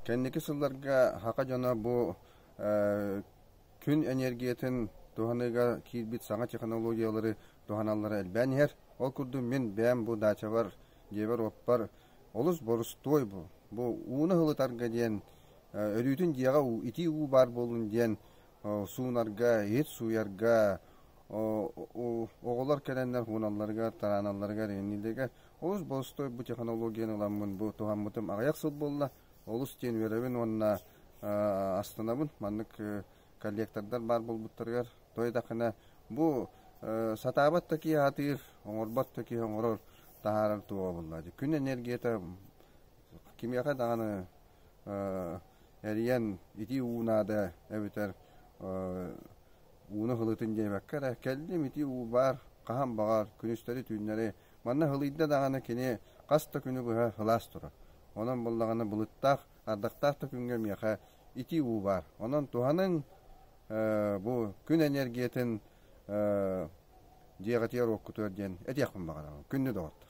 Кэнники сылларга саха дьоно бу күн энергиятын туһаныыга киирбит саҥа технологиялары туһаналлара элбээн иһэр. Ол курдук мин бэйэм бу даачабар, дьиэбэр-уоппар олус борустуой бу. Бу ууну ыһылытарга диэн, өрүүтүн дьиэҕэ итии уу баар буоллун диэн суунарга, иһит сууйарга, оҕолор кэлэннэр ууналларыгар, тарааналларыгар иннилэригэр олус боростуой бу технологияны ыламмын бу туһаммытым аҕыйах сыл буолла. Олус диэн үөрэбин уонна астынабын. Маннык коллектордар баар буолбуттарыгар той даҕаны бу сатаабат да киһи сатыыр, оҥорбот да киһи оҥорор, таһаарар туоҕа буолла. Күн энергията кимиэхэ даҕаны эрийэн итии уу наада эбэтэр ууну ыһылытын диэбэккэ эрэ кэллим итии уу баар хаһан баҕар күнүстэри-түүннэри манна ыһылыйда даҕаны кини хас да күнү быһа сылаас турар. Онон буоллаҕына былыттаах, ардахтаах да күҥҥэ миэхэ итии уу баар. Онон туһаныҥ бу күн энергиятын дьиэҕитигэр-уоккутугар диэн этиэхпин баҕарабын. Күндү доҕоттор!